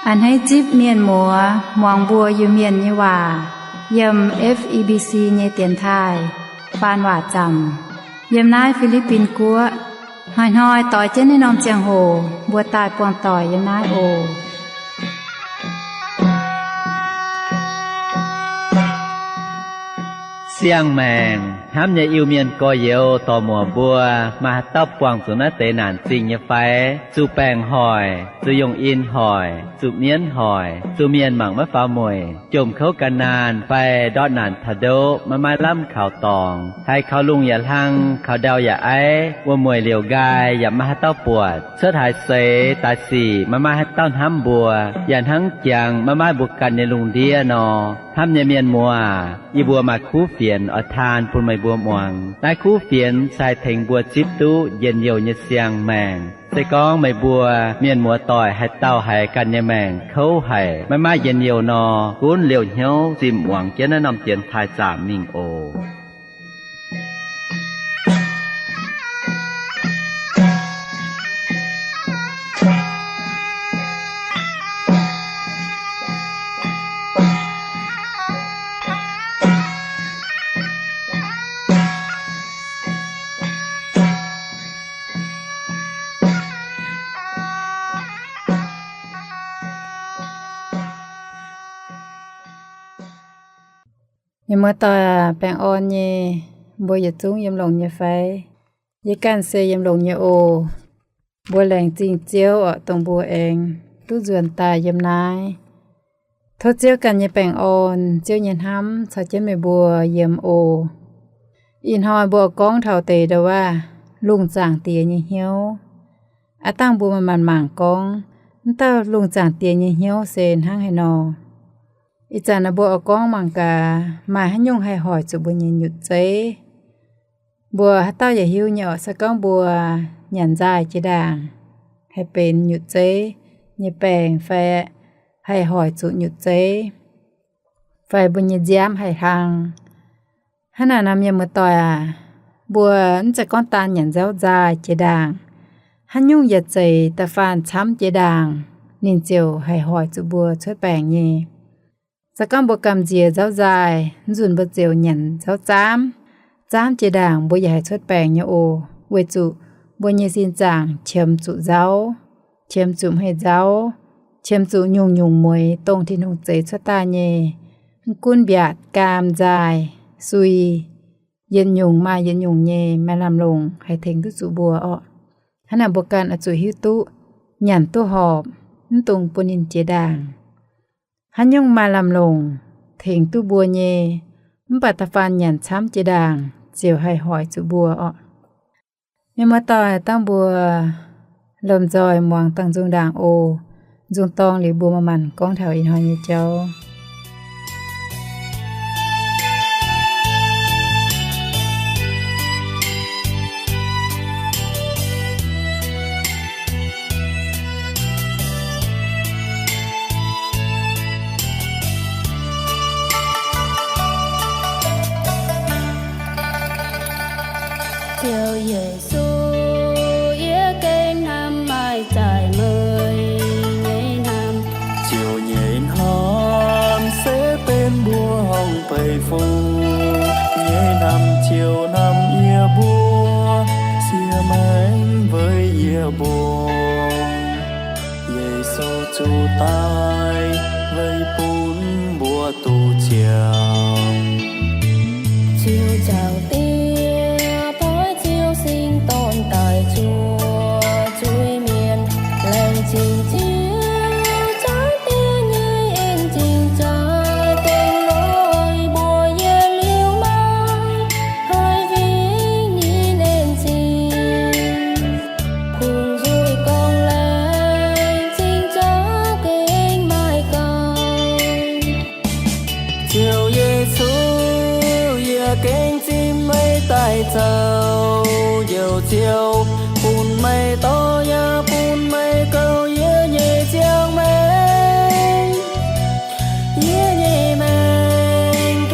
A'hneiv zipv mienh muoz muangx mbuo Iu-Mienh nyei waac yiem F E B C nyei dienx taaih faan waac zaamc yiem naaiv Fi^li^bin Guoqv. Hnoi-hnoi doix jienv naaiv norm ziangh hoc mbuo daaih buangh doic yiem naaiv oc. Siang-maengc hnamv nyei Iu-Mienh gorx-youz dorc-muoc mbuo, maaih haaix dauh buangh zuqc naaiv deix naanc zingh nyei fai? Zuqc baengc hoic, zuqc yungh in hoic, zuqc mienv hoic, zuqc mienh mangc maiv faaux mueic, jomc kouv gan naanh fai ndortv naanc taux ndoqv maiv maaih lamh kaux dorngx, haiz kaux lungh yaac hlang, kaux ndau yaac aiv, wuom-mueic liouc nqaai yaac maiv maaih haaix dauh buatc, cuotv haaix seix daaih sic maiv maaih haaix dauh hnamv mbuo, yaac hnangv jangx maiv maaih mbuo ganh nyei lungh ndiev nor. Hnamv nyei mienh muoz aac, yie mbuo maaih kuv fienx oix taan bun meih mbuo muangx. Naaiv kuv fienx se haih tengx mbuo zipv duqv njien-youh nyei siang-maengc. Se gorngv meih mbuo mienh muoz doic haaix dauh haiz ganh nyei maengc kouv haic, maiv maaih njien-youh nor, gunv liouh hnyouv zimh muangx jienv naaiv norm dienx taaih zaamc mingh oc. Mienh muoz-doic aac, baengh orn nyei, mbuo yietc zungv yiem longx nyei fai? Yie ganh se yiem longx nyei oc. Mbuo laengz zingh Ziouv oc, dongh mbuo aengx duqv nzuonx daaih yiem naaiv. Tov Ziouv ganh nyei baengh orn, Ziouv nyei hnamv caux jienv meih mbuo yiem oc. Ih hnoi mbuo oix gorngv taux deix ndau-waav lungh zaangc diex nyei hnyouv. Aav dangh mbuo manc-manc mangc gorngv, mv dauh lungh zaangc diex nyei hnyouv se hnangv haaix nor. Ih zanc naaiv mbuo oix gorngv mangc gaax maaih haaix nyungc haih hoic zuqc mbuo nyei nyutc zeiv. Mbuo haaix dauh yaac hiuv nyei oc, se gorngv mbuo nyanc nzaaih jiex ndaangc haih benx nyutc zeiv nyei baengc fai haih hoic zuqc nyutc zeiv, fai mbuo nyei nziaamv haih hlang. Hnangv naaic nor, mienh muoz-doic aac, mbuo mv zeiz gorngv daan nyanc nzauv nzaaih jiex ndaangc. Haaix nyungc yaac zeiz da'faanh camv jiex ndaangc, ninh ziouc haih hoic zuqc mbuo cuotv baengc nyei. Se gorngv mbuo gamh nziex nzauv nzaaih, mv nzunc mbuo ziouc nyanc nzauv zaamv. Zaamv jiex ndaangc mbuo yaac haih cuotv baengc nyei oc, weic zuqc mbuo nyei sin zaangc qiemx zuqc nzauv, qiemx zuqc hmei nzauv, qiemx zuqc nyungc-nyungc mueiz dongh Tin-Hungh zeix cuotv daaih nyei. Mv gunv mbiaatc, gaam, nzaaih, sui, yietc nyungc maaih yietc nyungc nyei maaih lamh longc haih tengx duqv zuqc mbuo orqc. Hnangv naaic mbuo ganh oix zuqc hiuv duqv nyanc duqv horpc, mv dungx bun ninh jiex ndaangc. Haaix nyungc maaih lamh longc tengx duqv mbuo nyei, mv baac da'faanh nyanc camv jiex ndaangc ziouc haih hoic zuqc mbuo orqc. Mienh muoz-doic, dangh mbuo lomh nzoih muangx dangh nzung ndaangc oc. Nzung dorng liuz mbuo manc-manc gorngv taux ih hnoi nyei jauv. Ziouv Yesu, yie gengh hnamv maaih zaaih meih nyei hnamv. Ziouv nyei hnamv se benx mbuo horngh beiv fungc nyei hnamv. Ziouv hnamv yie mbuo, siev maengc weic yie mbuo. Yesu zuqc daaih weic bun mbuo duqv ziangh. Ziouv nzaaux diex poix Ziouv Singx Dorn daaih zuov zuiz-mienh. Laengz zingh Ziouv zaangc diex nyei en-zingh za'gengh lorz mbuo yietc liuz maiv haih fingx ninh en-zingh. Kungx nzuih gorngv laengz zingh za'gengh maaih ganh. Ziouv Yesu, yie gengh zipv meih daaih zoux Njoux Ziouv, bun meih dorh yaac bun meih goux yie nyei ziangh maengc. Yie nyei maengc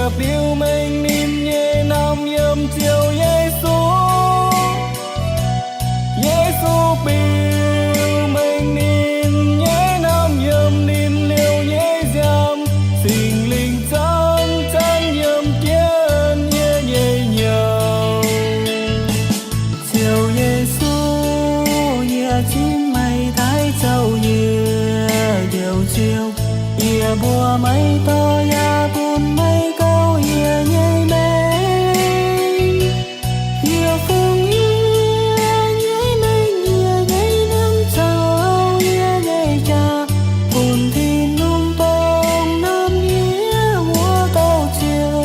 Biux mengh ninh nyei norm yiem Ziouv Yesu. Yesu biux mengh ninh nyei norm yiem ninh liouh nyei nziaamv, Singx Lingh zanc-zanc yiem jienv yie nyei hnyouv. Ziouv Yesu, yie zipv meih daaih zoux yie Njoux Ziouv. Yie mbuox meih dorh yaac bun meih gauh yie nyei mengh. Yie fungx yie nyei mengh, yie nyei norm zoux yie nyei jaax, bun Tin-Hungh dongh norm yie wuov dauh Ziouv.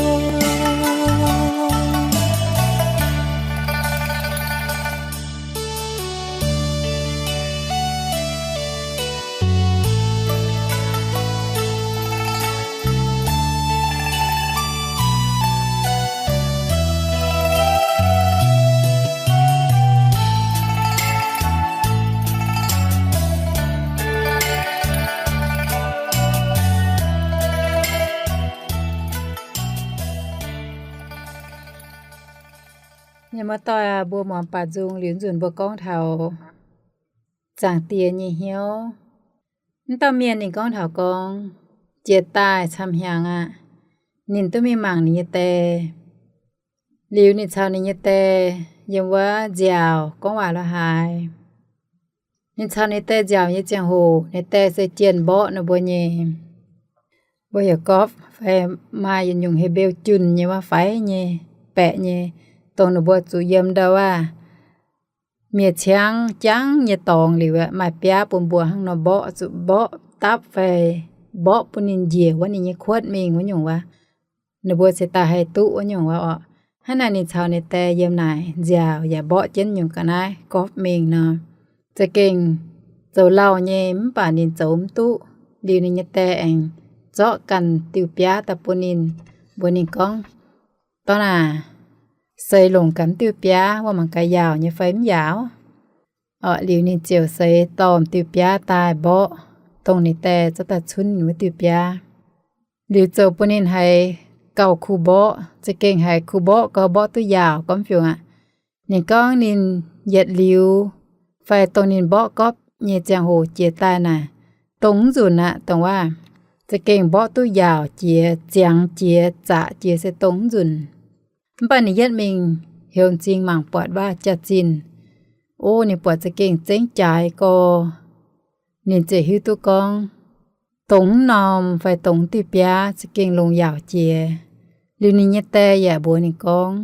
Mienh muoz-doic aac, mbuo muangx baac nzung liuz nzunc mbuo gorngv taux Zaangc Diex nyei hnyouv. Mv dauh mienh ninh gorngv taux gorngv, jiex daaih camv-hnyangx aqv, ninh duqv mingh mangc ninh nyei die. Liuz ninh caux ninh nyei die yiem wuov nziaauc gorngv waac lorz haaix. Ninh caux ninh die nziaauc nyei ziangh hoc, ninh die se jienh mborqv ninh mbuo nyei, mbuo heuc golf fai maaih yietc nyungc Hebeu junh nyei wuov faix nyei, baeqc nyei, dongh ninh mbuo zuqc yiem ndau wuov miev-ciangv jangv nyei dorngx liuz aeqv, maaih biaav bun mbuo hnangv nor mborqv, zuqc mborqv dapv fai mborqv bun ninh njiec wuov ninh nyei kuotv mingh wuov nyungc wuov. Ninh mbuo se daaih haih duqv wuov nyungc wuov orqc. Hnangv naaic ninh caux ninh die yiem naaic nziaauc yaac mborqv jienv nyungc ga'naaiv golf mingh nor, za'gengh zoux lauh nyei, mv baac ninh zoux mv duqv. Liuz ninh nyei die aengx zorqv ganh diuh biaav daaih bun ninh, mbuox ninh gorngv, Dorn aac, seix longc ganh diuh biaav wuov mangc gaax yaauc nyei fai mv yaauc. Orqc, liuz ninh ziouc seix dorh diuh biaav daaih mborqv, dongh ninh die zorqv daaih cunv ninh wuov diuh biaav. Liuz zoux bun ninh haiz gauh kuh mborqv, za'gengh haiz kuh mborqv gauh mborqv duqv yaauc gormx fiungc aqv. Ninh gorngv ninh yietc liuz fai dongh ninh mborqv golf nyei ziangh hoc jiex daaih naaic, dongh mv nzunc aqv, dongh waac za'gengh mborqv duqv yaauc jiex, ziangx jiex, zaqc jiex se dongh mv nzunc. Mv baac ninh yietv mingh heuc m'zing mangc buatc waac jaax-zinh. O, ninh buatc za'gengh zengv jaaix gorx. Ninh ziouc hiuv duqv gorngv, dongh mv norm fai dongh diuh biaav za'gengh longc yaauc jiex. Liuz ninh nyei die yaac mbuox ninh gorngv,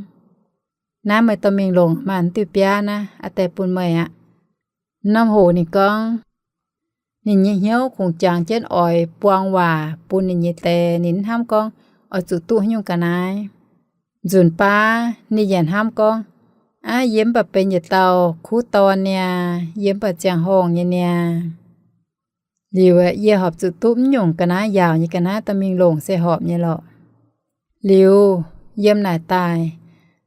Naaiv meih dorh mingh longc maah, diuh biaav naaiv a'deix bun meih aqv. Norm hoc ninh gorngv, ninh nyei hnyouv kungx jangx jienv oix buang waac bun ninh nyei die, ninh mv hnamv gorngv oix zuqc duqv haaix nyungc ga'naaiv. Nzunc baav ninh yaac hnamv gorngv, Aav, yie mv baac benx yietc dauh kuv dorn niaa, yie mv baac ziangh horngh nyei niaa. Liuz yie horpc zuqc duqv mv nyungc ga'naaiv yaauc nyei ga'naaiv dorh mingh longc se horpc nyei lorqc. Liuz yiem naaic daaih,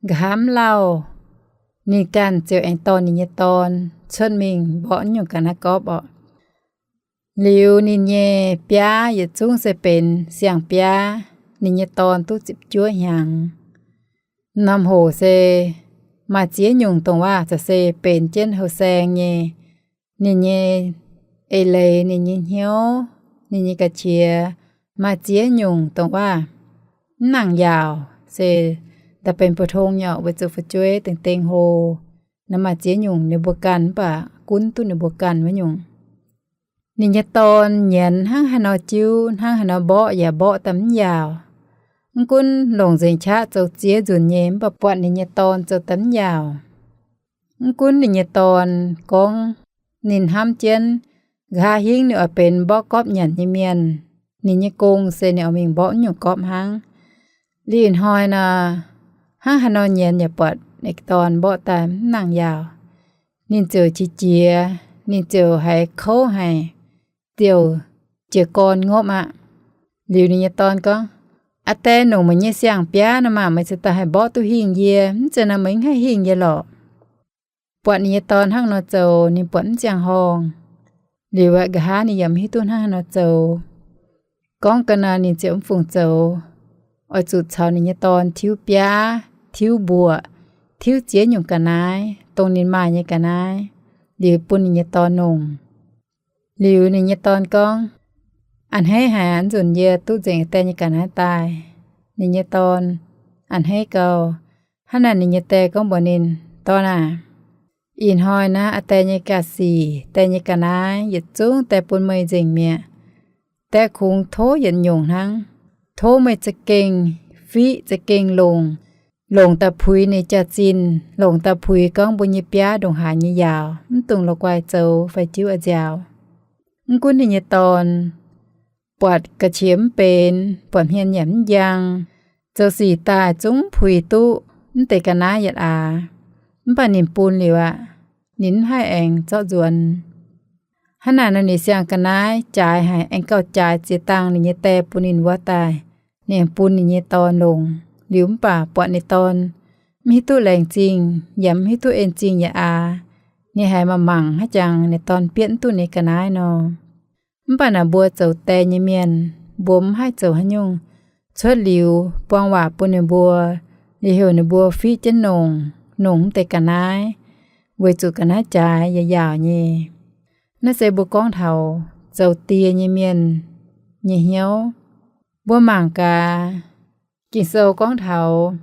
nqa'haav mv lauh, ninh ganh ziouc aengx dorh ninh nyei dorn cuotv mingh mborqv nyungc ga'naaiv gorpv orqc. Liuz ninh nyei biaav yietc zungv se benx siang-biaav, ninh nyei dorn duqv ziepc juov hnyangx. Norm hoc se maaih ziex nyungc dongh waac za'gengh se benx jienv houh saeng nyei. Ninh nyei eix leiz, ninh nyei hnyouv, ninh nyei ga'qiex maaih ziex nyungc dongh waac mv nangc yaauc, se da'benx pou-tong nyei orqc, weic zuqc fu'jueiv dengh dengh hlo. Naaiv maaih ziex nyungc ninh mbuo ganh mv baac gunv duqv ninh mbuo ganh wuov nyungc. Ninh nyei dorn nyienz hnangv haaix nor jiuv, hnangv haaix nor mborqv yaac mborqv daaih mv yaauc. Mv gunv longc nzengc qaqv zoux ziex nzunc nyei mv baac buatc ninh nyei dorn zoux daaih mv yaauc. Mv gunv ninh nyei dorn gorngv ninh hnamv jienv nqa'haav hingv ninh oix benx mborqv gorpv nyanc nyei mienh, ninh nyei gong se ninh oix mingh mborqv nyungc gorpv hnangv. Liuz hnoi nor, hnangv haaix nor nyienz yaac buatc ninh dorn mborqv daaih mv nangc yaauc. Ninh ziouc qiex jiez, ninh ziouc haiz kouv haic, ziouc jiez gorn ngopv aqv. Liuz ninh nyei dorn gorngv, Aa die, nongc meih nyei siang-biaav nor maah, meih cingx daaih haih mborqv duqv hingh yie. Mv zeiz nor meih mv haih hingh yie lorqc. Buatc ninh nyei dorn hnangv nor zoux, ninh buatc mv ziangh horngh. Liuz aeqv, nqa'haav ninh yaac mv hiuv duqv hnangv haaix nor zoux. Gorngv ga'naaiv ninh ziouc mv fungc zoux. oix zuqc caux ninh nyei dorn tiuv biaav, tiuv mbuoqc, tiuv ziex nyungc ga'naaiv, dongh ninh maaih nyei ga'naaiv, liuz bun ninh nyei dorn longc. Liuz ninh nyei dorn gorngv, A'hneiv haic, nzunc yie duqv nzengc die nyei ga'naaiv daaih. Ninh nyei dorn a'hneiv gau. Hnangv naaic ninh nyei die gorngv mbuox ninh, Dorn aah! Ih hnoi naaiv a'die nyei ga'sic, die nyei ga'naaiv yietc zungv die bun meih nzengc mi'aqv. Die kungx tov yietc nyungc hnangv. Tov meih za'gengh fiqv za'gengh longc, longc daaih puix ninh jaax-zinh, longc daaih puix gorngv mbuo nyei biaav ndongc haaix nyei yaauc, mv dungx la'guaih zoux fai jiuv a'nziaauc. Mv gunv ninh nyei dorn buatc ga'qiex mv benx, buatc hmien yaac mv njang, zoux sic daaih zungv mv puix duqv mv deix ga'naaiv yietc aax, mv baac ninh bun liuz aqv. Ninh mv haih aengx zorqv nzuonx. Hnangv naaic nor ninh siang-ga'naaiv jaaix haic, aengx gauh jaaix ziex dangh ninh nyei die bun ninh wuov daaih, ninh aengx bun ninh nyei dorn longc. Liuz mv baac buatc ninh dorn mv hiuv duqv laengz zingh yaac mv hiuv duqv en zingh yietc aax. Ninh haiz mangc mangc haaix jangx ninh dorn bietv mv duqv ninh ga'naaiv nor. Mv baac naaic mbuo zoux die nyei mienh, mbuo mv haih zoux haaix nyungc. Cuotv liuz buang waac bun ninh mbuo, liuz heuc ninh mbuo fiqv jienv nongc, nongc mv deix ga'naaiv, weic zuqc ga'naaiv jaaix yaac yaauc nyei. Naaiv se mbuo gorngv taux zoux die nyei mienh nyei hnyouv. Mbuo mangc gaax, Ging-Sou gorngv taux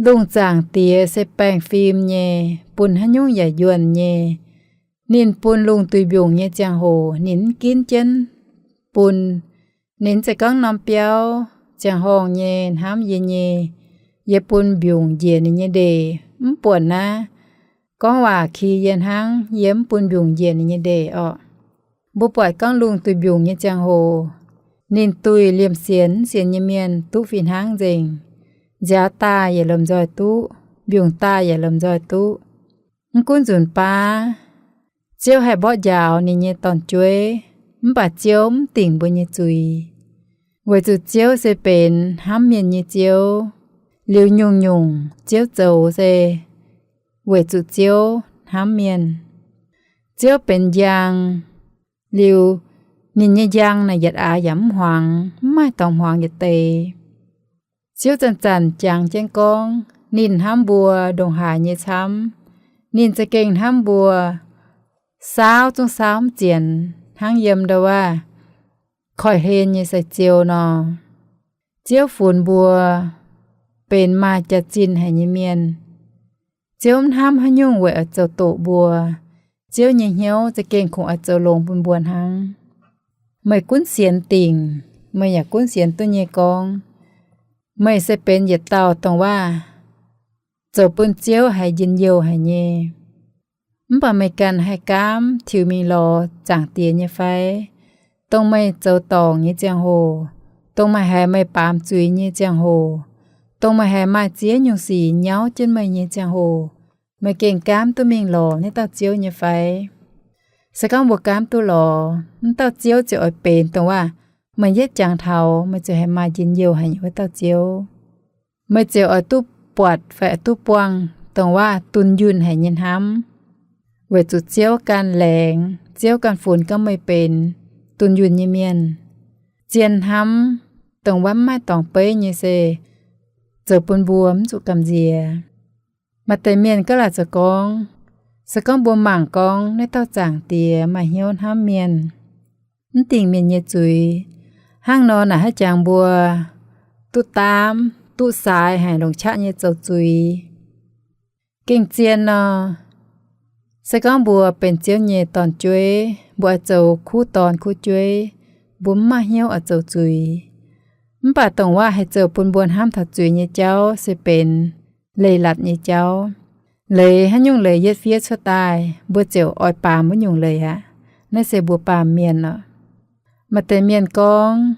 lungh zaangc Diex se baengh fim nyei, bun haaix nyungc yaac yuonh nyei. Ninh bun lungh duih mbiungc nyei ziangh hoc ninh mv ginv jienv bun. Ninh mv zeiz gorngv norm biauv ziangh horngh nyei hnamv yie nyei, yie bun mbiungc njiec ninh nyei ndeic. Mv buonc naaiv gorngv waac ki yie hnangv, yie mv bun mbiungc njiec ninh nyei ndeic orqc. Mbuo buatc gorngv lungh duih mbiungc nyei ziangh hoc, ninh duih liemh sienx mv sienx nyei mienh duqv fih hnangv nzengc. Nziaaux daaih yaac lomh nzoih duqv, mbiungc daaih yaac lomh nzoih duqv. Mv gunv nzunc baav Ziouv haih mborqv njaaux ninh nyei dorn-jueiv, mv baac Ziouv mv dingc mbuo nyei zuiz, weic zuqc Ziouv se benx hnamv mienh nyei Ziouv. Liuz nyungc-nyungc Ziouv zoux se weic zuqc Ziouv hnamv mienh. Ziouv benx njang, liuz ninh nyei njang naaic yietc aax yaac mv hmuangx, mv maaih dorngx hmuangx yietc deix. Ziouv zanc-zanc jangx jienv gorngv ninh hnamv mbuo ndongc haaix nyei camv. Ninh za'gengh hnamv mbuo saauv zungv saauv mv zienx, hnangv yiem ndau-waav koiv-hlen nyei sai-ziou nor. Ziouv funx mbuo benx maaih jaax-zinh haic nyei mienh. Ziouv mv hnamv haaix nyungc weic oix zoux doqc mbuo. Ziouv nyei hnyouv za'gengh kungx oix zoux longx bun mbuo hnangv. Meih gunv sienx dingc, meih yaac gunv sienx duqv nyei gorngv, meih se benx yietc dauh dongh waav zoux bun Ziouv haiz njien-youh haic nyei. Mv baac meih ganh haih gaamv tiux mingh lorz Zaangc Diex nyei fai? Dongh meih zoux dorngc nyei ziangh hoc, dongh meih haiz meih baamz zuiz nyei ziangh hoc, dongh meih haiz maaih ziex nyungc sic nyauv jienv meih nyei ziangh hoc, meih gengh gaamv duqv mingh lorz naaiv dauh Ziouv nyei fai? Se gorngv mbuo gaamv duqv lorz, naaiv dauh Ziouv ziouc oix benx dongh waav meih yietv jangx taux meih ziouc haiz maaih njien-youh haic nyei wuov dauh Ziouv. Meih ziouc oix duqv buatc fai oix duqv buangh dongh waav dunh yunh haic nyei hnamv, weic zuqc Ziouv ganh laengz, Ziouv ganh funx gorngv meih benx dunh yunh nyei mienh. Zien hnamv, dongh waav mv maaih dorngx beiv nyei se zoux bun mbuo mv zuqc gamh nziex. Maaih deix mienh gaav laaic zoux gorngv, se gorngv mbuo mangc gorngv naaiv dauh Zaangc Diex maaih hnyouv hnamv mienh, mv dingc mienh nyei zuiz, hnangv nor naaic haaix jangx mbuo duqv daamv duqv saaix haic longc qaqv nyei zoux zuiz. Gengh zien nor, se gorngv mbuo benx Ziouv nyei dorn-jueiv, mbuo oix zoux kuv dorn kuv jueiv, mbuo mv maaih hnyouv oix zoux zuiz. Mv baac dongh waav haih zoux bun mbuo hnamv taux zuiz nyei jauv se benx leiz-latc nyei jauv. Leiz haaix nyungc leiz yietv fiev cuotv daaih, mbuo ziouc oix baamz wuov nyungc leiz aqv. Naaiv se mbuo baamz mienh oc. Maaih deix mienh gorngv,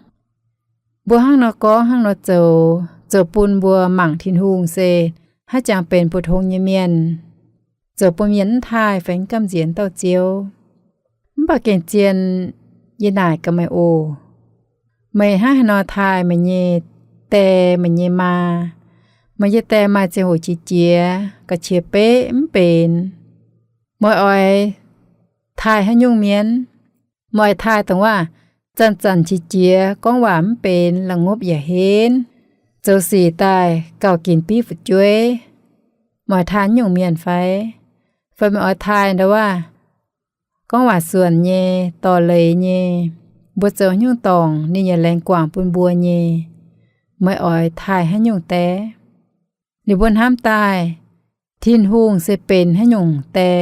mbuo hnangv nor gorngv hnangv nor zoux, zoux bun mbuo mangc Tin-Hungh se haaix jangx benx mbu'ndongx nyei mienh, zoux bun mienh mv taaih fai mv gamh nziex dauh Ziouv. Mv baac gengh zien yie naaic gaax meih oc. Meih hnangv haaix nor taaih meih nyei die meih nyei maa? Meih nyei die maaih ziangh hoc qiex jiez, ga'qiex beqv mv benx. Meih oix taaih haaix nyungc mienh? Meih oix taaih dongh waav zanc-zanc qiex jiez, gorngv waac mv benx, la'ngopv yaac henv, zoux sic daaih gauh ginc biv fu'jueiv, meih oix taaih nyungc mienh fai? Fai meih oix taaih ndau wuov gorngv waac suonc nyei, dorh leiz nyei, mbuo zoux haaix nyungc dorngc ninh yaac laengz guangc bun mbuo nyei, meih oix taaih haaix nyungc die? Liuz mbuo hnamv daaih Tin-Hungh se benx haaix nyungc die.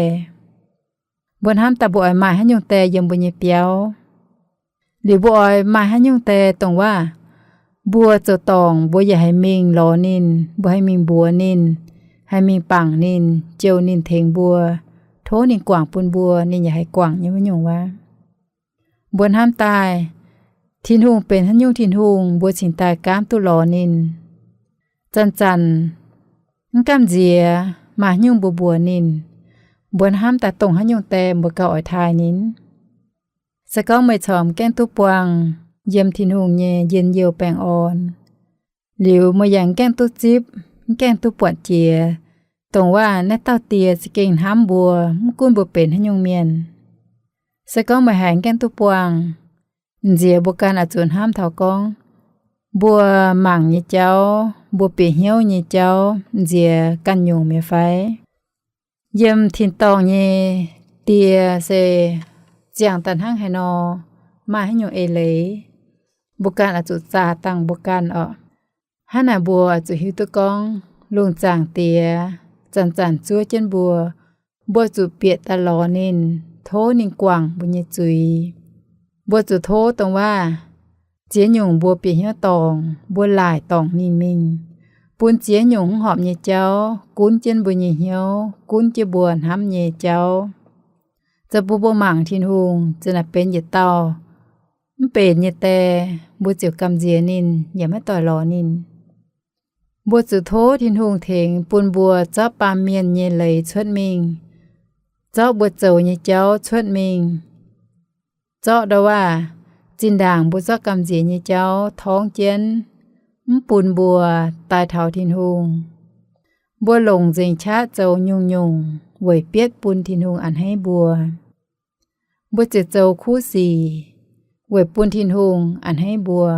Mbuo hnamv daaih mbuo oix maaih haaix nyungc die yiem mbuo nyei biauv. Liuz mbuo oix maaih haaix nyungc die dongh waac mbuo zoux dorngc mbuo yaac haih mingh lorz ninh, mbuo haih mingh mbuox ninh, haih mingh bangc ninh, jouh ninh tengx mbuo, tov ninh guangc bun mbuo, ninh yaac haih guangc nyei wuov nyungc waac. Mbuo hnamv daaih Tin-Hungh benx haaix nyungc Tin-Hungh mbuo cingx daaih gaamv duqv lorz ninh. Zanc-zanc mv gamh nziex maaih haaix nyungc mbuo mbuox ninh, mbuo hnamv daaih dongh haaix nyungc die mbuo gauh oix taaih ninh. Se gorngv meih corc mv gaengh duqv buangh yiem Tin-Hungh nyei njien-youh baengh orn, liuz meih yaac mv gaengh duqv zipv, mv gaengh duqv buatc jiex, dongh waac naaiv dauh die za'gengh hnamv mbuo, mv gunv mbuo benx haaix nyungc mienh. Se gorngv meih haiz mv gaengh duqv buangh, nziex mbuo ganh oix zuqc hnamv taux gorngv, mbuo mangc nyei jauv, mbuo bieqc hnyouv nyei jauv nziex ganh nyungc mi'aqv fai? Yiem tin-dorngh nyei die se ziangh daaih hnangv haaix nor, maaih haaix nyungc eix leiz, mbuo ganh oix zuqc zaah dangh mbuo ganh orqc. Hnangv naaic mbuo oix zuqc hiuv duqv gorngv lungh zaangc Diex zanc-zanc zuov jienv mbuo, mbuo zuqc bieqc daaih lorz ninh, tov ninh guangc mbuo nyei zuiz. Mbuo zuqc tov dongh waac ziex nyungc mbuo bieqc hnyouv dorngc, mbuo laaic dorngc ninh mingh, bun ziex nyungc mv horpc nyei jauv gunv jienv mbuo nyei hnyouv, gunv jienv mbuo hnamv nyei jauv. Zoux bun mbuo mangc Tin-Hungh za'naaic benx yietc dauh mv benx nyei die, mbuo ziouc gamh nziex ninh yaac maiv doic lorz ninh. Mbuo zuqc tov Tin-Hungh tengx bun mbuo zorqv baamh mienh nyei leiz cuotv mingh, zorqv mbuo zoux nyei jauv cuotv mingh, zorqv ndau waac zinh ndaangc mbuo zorqv gamh nziex nyei jauv torngv jienv, mv bun mbuo daaih taux Tin-Hungh. Mbuo longc nzengc qaqv zoux nyungc-nyungc weic bietv bun Tin-Hungh a'hneiv mbuo. Mbuo ziouc zoux kuv sic weic bun Tin-Hungh a'hneiv mbuo.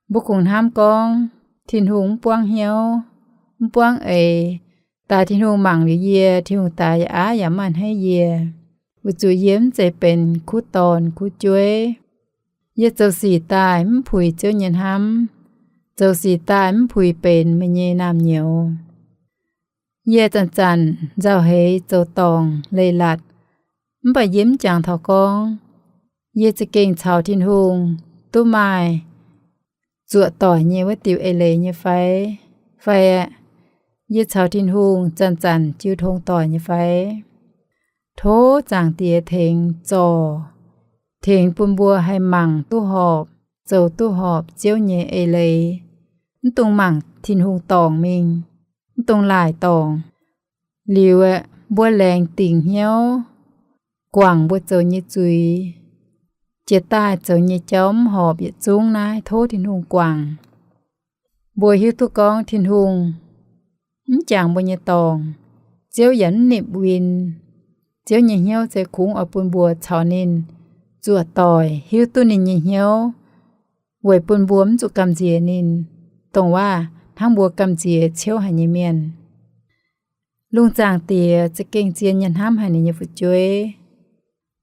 Mbuo kungx hnamv gorngv Tin-Hungh mv buangv hnyouv, mv buangv eix, daaix Tin-Hungh mangc liuz yie, Tin-Hungh daaix yaac aav yaac mv a'hneiv yie, weic zuqc yie mv zeiz benx kuv dorn kuv jueiv. Yie zoux sic daaih mv puix Ziouv nyei hnamv, zoux sic daaih mv puix benx meih nyei naamh nyouz. Yie zanc-zanc nzauh heix zoux dorngc leiz-latc, mv baac yie mv jangx taux gorngv yie za'gengh caux Tin-Hungh duqv maaih zuoqc doic nyei wuov diuc eix leiz nyei fai? Fai yie caux Tin-Hungh zanc-zanc jiu tong doic nyei fai? Tov Zaangc Diex tengx zorc, tengx bun mbuo haih mangc duqv horpc, zoux duqv horpc Ziouv nyei eix leiz, mv dungx mangc Tin-Hungh dorngc mingh, mv dungx laaic dorngc. Liuz aeqv, mbuo laengz dingc hnyouv guangc mbuo zoux nyei zuiz. Jiex daaih zoux nyei jauv mv horpc yietc zungv naaiv tov Tin-Hungh guangc. Mbuo hiuv duqv gorngv Tin-Hungh mv jangx mbuo nyei dorngc. Ziouv yaac mv nipc win. Ziouv nyei hnyouv se kungx oix bun mbuo caux ninh zuoqc doic, hiuv duqv ninh nyei hnyouv, weic bun mbuo mv zuqc gamh nziex ninh, dongh waac hnangv mbuo gamh nziex ciouv haic nyei mienh. Lungh Zaangc Diex za'gengh zien nyei hnamv haic ninh nyei fu'jueiv,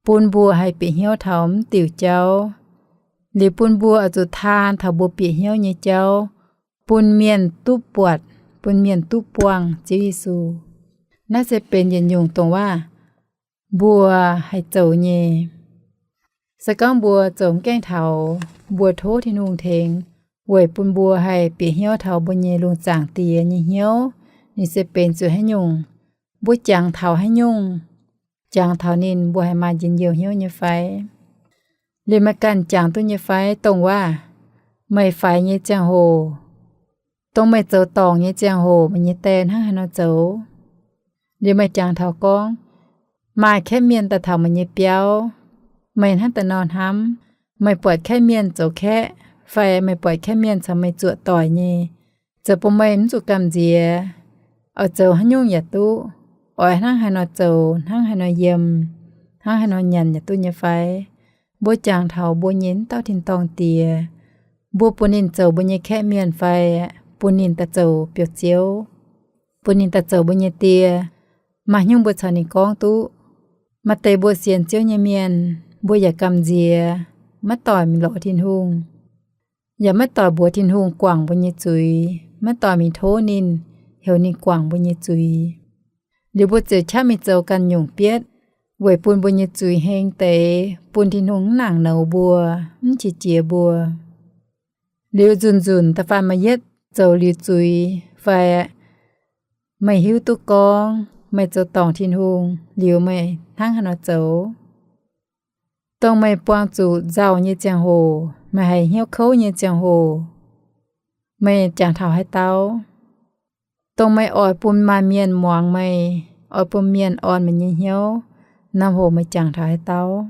bun mbuo haih bieqc hnyouv taux mv diuc jauv, liuz bun mbuo oix zuqc taan taux mbuo bieqc hnyouv nyei jauv bun mienh duqv buatc, bun mienh duqv buangh Ziouv Yesu. Naaiv se benx yietc nyungc dongh waac mbuo haih zoux nyei. Se gorngv mbuo zoux mv gaengh taux, mbuo tov Tin-Hungh tengx weic bun mbuo haih bieqc hnyouv taux mbuo nyei Lungh Zaangc Diex nyei hnyouv, ninh se benx zuqc haaix nyungc, mbuo jangx taux haaix nyungc, jangx taux ninh mbuo haih maaih njien-youh hnyouv nyei fai? Liuz meih ganh jangx duqv nyei fai dongh waac meih faix nyei ziangh hoc, dongh meih zoux dorngc nyei ziangh hoc meih nyei die hnangv haaix nor zoux? Liuz meih jangx taux gorngv maaih kaeqv mienh daaih taux meih nyei biauv, meih hnangv da'nyeic nor hnamv, meih buatc kaeqv mienh zoux kaeqv, fai meih buatc kaeqv mienh caux meih zuoqc doic nyei, zoux bun meih mv zuqc gamh nziex, oix zoux haaix nyungc yaac duqv, oix hnangv haaix nor zoux, hnangv haaix nor yiem, hnangv haaix nor nyanc yaac duqv nyei fai? Mbuo jangx taux mbuo nyei wuov dauh tin-dorngh Diex, Mbuo bun ninh zoux mbuo nyei kaeqv mienh fai bun ninh daaih zoux biouv-ziouv, bun ninh daaih zoux mbuo nyei die? Maaih haaix nyungc mbuo caux ninh gorngv duqv? Maaih deix mbuo sienx Ziouv nyei mienh, mbuo yaac gamh nziex, maiv doic mingh lorz Tin-Hungh, yaac maiv doic mbuox Tin-Hungh guangc mbuo nyei zuiz, maiv doic mingh tov ninh, heuc ninh guangc mbuo nyei zuiz. Liuz mbuo ziouc qaqv mingh zoux ganh nyungc bietv, weic bun mbuo nyei zuiz heng deix, bun Tin-Hungh mv nangc nouz mbuo, mv qiex jiez mbuo. Liuz nzunc nzunc da'faanh maaih yietv zoux liuz zuiz fai meih hiuv duqv gorngv meih zoux dorngc Tin-Hungh liuz meih hnangv haaix nor zoux. Dongh meih buangh zuqc nzauh nyei ziangh hoc, meih haiz hnyouv kouv nyei ziangh hoc, meih jangx taux haaix dauh? Dongh meih oix bun maaih mienh muangx meih, oix bun mienh orn meih nyei hnyouv, norm hoc meih jangx taux haaix dauh?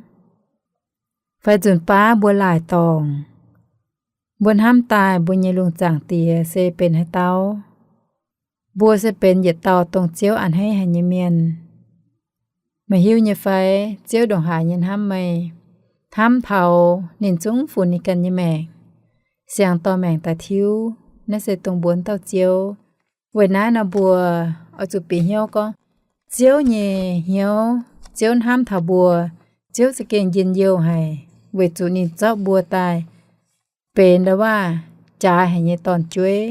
Fai nzunc baav mbuo laaic dorngc, mbuo hnamv daaih mbuo nyei lungh zaangc Diex se benx haaix dauh? Mbuo se benx yietc dauh dongh Ziouv a'hneiv haic nyei mienh. Meih hiuv nyei fai, Ziouv ndongc haaix nyei hnamv meih, hnamv taux ninh zungv funx ninh ganh nyei maengc, siang dorh maengc daaih tiuv. Naaiv se dongh mbuo wuov dauh Ziouv. Weic naaiv nor mbuo oix zuqc bieqc hnyouv gorngv, Ziouv nyei hnyouv, Ziouv hnamv taux mbuo, Ziouv za'gengh njien-youh haic, weic zuqc ninh zorqv mbuo daaih benx ndau-waav jaaix haic nyei dorn-jueiv.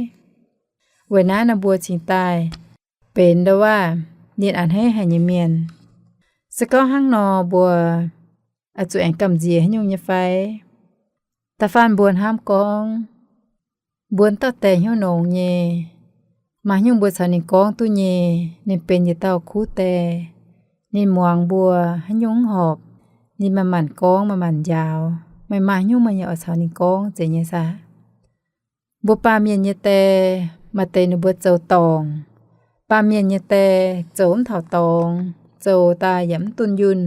Weic naaiv nor mbuo cingx daaih benx ndau-waav ninh a'hneiv haic nyei mienh. Se gorngv hnangv nor, mbuo oix zuqc aengx gamh nziex haaix nyungc nyei fai? Da'faanh mbuo hnamv gorngv, mbuo dauh die hnyouv nongx nyei, maaih haaix nyungc mbuo caux ninh gorngv duqv nyei. Ninh benx yietc dauh kuv die, ninh muangx mbuo haaix nyungc mv horpc, ninh manc-manc gorngv, manc-manc njaaux. Meih maaih haaix nyungc meih yaac oix caux ninh gorngv zeiz nyei saah? Mbuo baamh mienh nyei die, maaih deix ninh mbuo zoux dorngc. Baamh mienh nyei die zoux mv taux dorngx, zoux daaih yaac mv dunh yunh,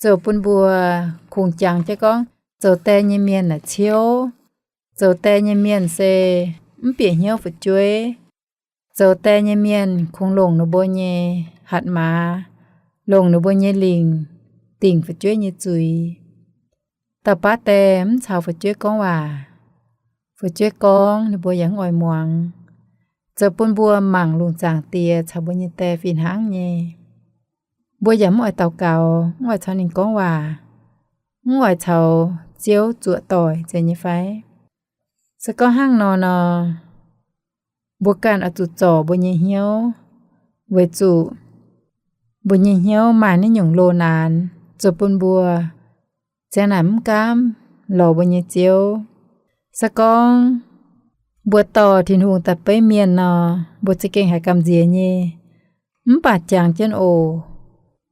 zoux bun mbuo kungx jangx jienv gorngv zoux die nyei mienh naaic ciouv. Zoux die nyei mienh se mv bieqc hnyouv fu'jueiv. Zoux die nyei mienh kungx longc ninh mbuo nyei hatc maaz, longc ninh mbuo nyei lingc dingc fu'jueiv nyei zuiz. Dauh baav die mv caux fu'jueiv gorngv waac. Fu'jueiv gorngv ninh mbuo yaac mv oix muangx, zoux bun mbuo mangc lungh zaangc Diex caux mbuo nyei die fih hnangv nyei. Mbuo yaac mv oix daux gaux, mv oix caux ninh gorngv waac, mv oix caux Ziouv zuoqc doic zeiz nyei fai? Se gorngv hnangv nor nor, mbuo ganh oix zuqc zorc mbuo nyei hnyouv, weic zuqc mbuo nyei hnyouv maaih naaiv nyungc loz-naanx zoux bun mbuo ziang naaic mv gaamv lorz mbuo nyei Ziouv. Se gorngv mbuo dorh Tin-Hungh daaih beiv mienh nor, mbuo za'gengh haiz gamh nziex nyei. Mv baac jangx jienv oc,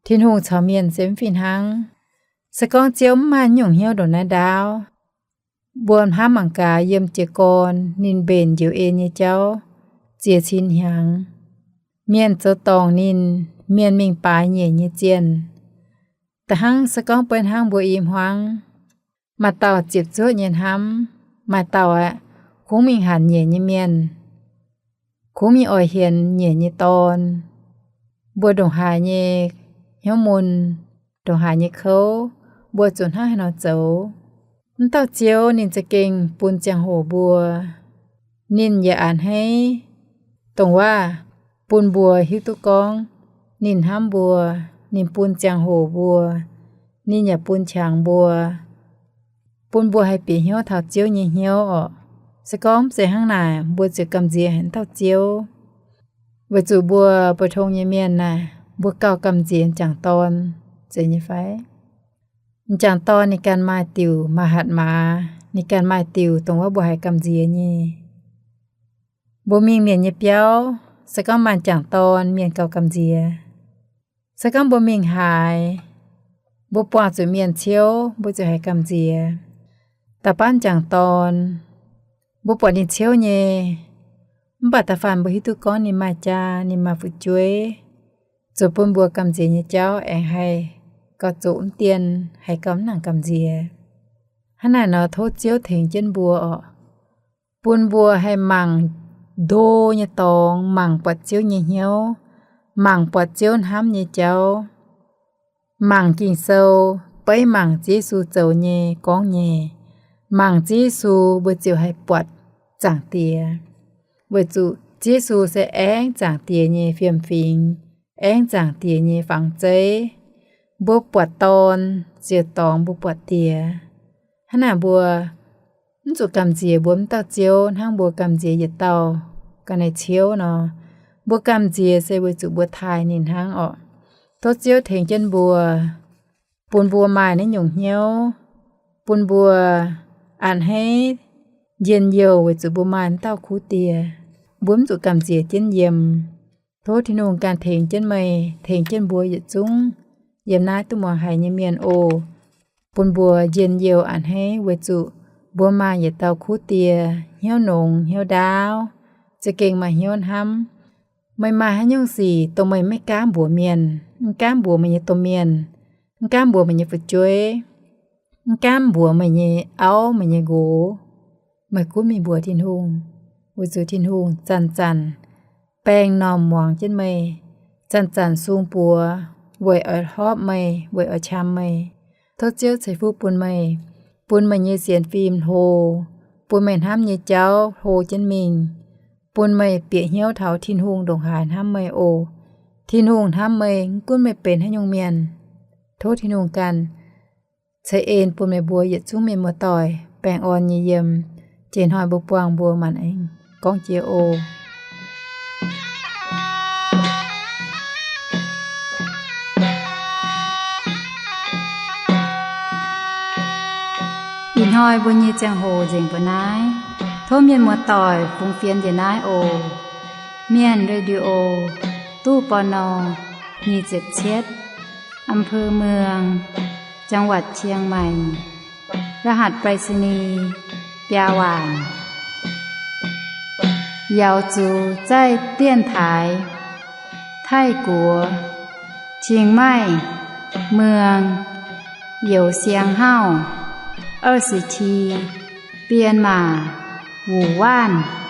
Tin-Hungh caux mienh se mv fih hnangv. Se gorngv Ziouv mv maaih nyungc hnyouv ndongc naaiv ndaauv, mbuo hnamv mangc gaax yiem jiez gorn ninh mbenc njoux en nyei jauv ziex cin hnyangx. Mienh zoux dorngc ninh, mienh mingh baaix nyeic nyei zienh. Da'hnangv se gorngv beiv hnangv mbuo i hmuangv, maaih dauh ziepc zuoqv nyei hnamv, maaih dauh aeqv, kungx mingh hanc nyeic nyei mienh, kungx mingh oix hienx nyeic nyei dorn. Mbuo ndongc haaix nyei hnyouv mun, ndongc haaix nyei kouv, mbuo zuqc hnangv haaix nor zoux? Mv dauh Ziouv ninh za'gengh bun ziangh hoc mbuo. Ninh yaac a'hneiv dongh waac bun mbuo hiuv duqv gorngv ninh hnamv mbuo. Ninh bun ziangh hoc mbuo, ninh yaac bun qangx mbuo, bun mbuo haih bieqc hnyouv taux Ziouv nyei hnyouv orqc. Se gorngv mv zeiz hnangv naaic, mbuo ziouc gamh nziex haic mv dauh Ziouv. Weic zuqc mbuo mbu'ndongx nyei mienh naaic, mbuo gauh gamh nziex m'jangc dorn zeiz nyei fai? M'jangc dorn ninh ganh maaih diuc maaih hatc maaz, ninh ganh maaih diuc dongh wuov mbuo haiz gamh nziex nyei. Mbuo mingh mienh nyei biauv, se gorngv maaih m'jangc dorn, mienh gauh gamh nziex. Se gorngv mbuo mingh haaix, mbuo buangh zuqc mienh ciouv, mbuo ziouc haiz gamh nziex. Da'faanh m'jangc dorn, mbuo buatc ninh ciouv nyei, mv baac da'faanh mbuo hiuv duqv gorngv ninh maaih jaa, ninh maaih fu'jueiv, zoux bun mbuo gamh nziex nyei jauv aengx haih gauh zoqc mv dien, haih gauh mv nangc gamh nziex. Hnangv naaic nor tov Ziouv tengx jienv mbuo orqc, bun mbuo haih mangc ndo nyei dorngx, mangc buatc Ziouv nyei hnyouv, mangc buatc Ziouv hnamv nyei jauv, mangc Ging-Sou, beiv mangc Ziouv Yesu zoux nyei, gorngv nyei, mangc Ziouv Yesu, mbuo ziouc haih buatc Zaangc Diex. Weic zuqc Ziouv Yesu se aengv Zaangc Diex nyei fiem-fingx, aengv Zaangc Diex nyei fangx zeiv. Mbuo buatc Dorn ziouc dorngx mbuo buatc Diex. Hnangv naaic mbuo mv zuqc gamh nziex mbuo mv dauh Ziouv hnangv mbuo gamh nziex yietc dauh ga'naaiv-ciouv nor. Mbuo gamh nziex se weic zuqc mbuo taaih ninh hnangv orqc. Tov Ziouv tengx jienv mbuo, bun mbuo maaih naaiv nyungc hnyouv, bun mbuo a'hneiv njien-youh weic zuqc mbuo maaih mv dauh Kuv Diex. Mbuo mv zuqc gamh nziex jienv yiem. Tov Tin-Hungh ganh tengx jienv meih, tengx jienv mbuo yietc zungv yiem naaiv duqv muangx haiz nyei mienh oc. Bun mbuo njien-youh a'hneiv weic zuqc mbuo maaih yietc dauh Kuv Diex, hnyouv nongx hnyouv ndaauv, za'gengh maaih hnyouv hnamv. Meih maaih haaix nyungc sic dongh meih maiv gaamv mbuox mienh, mv gaamv mbuox meih nyei domh mienh, mv gaamv mbuox meih nyei fu'jueiv, mv gaamv mbuox meih nyei auv, meih nyei nqox, meih gunv mingh mbuox Tin-Hungh, weic zuqc Tin-Hungh zanc-zanc baengh normh muangx jienv meih, zanc-zanc sung buoz weic oix hlorpv meih, weic oix qam meih. Tov Ziouv ceix fuqv bun meih, bun meih nyei sienx fim hlo, bun meih hnamv nyei jauv hlo jienv mingh, bun meih bieqc hnyouv taux Tin-Hungh ndongc haaix hnamv meih oc. Tin-Hungh hnamv meih mv gunv meih benx haaix nyungc mienh. Tov Tin-Hungh ganh ceix en bun meih mbuo yietc zungv mienh muoz-doic baengh orn nyei yiem. Jiex hnoi mbuo buangh mbuo maanc aengx gorngv jiex oc. Ih hnoi mbuo nyei ziangh hoc nzengc mbuo naaiv. Tov mienh muoz-doic fungx fienx njiec naaiv oc. Mienh Radio, ตู้ ปณ. nyic ziepc cietv, อำเภอเมือง จังหวัดเชียงใหม่ รหัสไปรษณีย์ biaa waanc. 瑶族在电台 Taiv-Guoqv เชียงใหม่เมือง Youz Siang Hauv 二十七 Bienh Maac Wuc Waanv.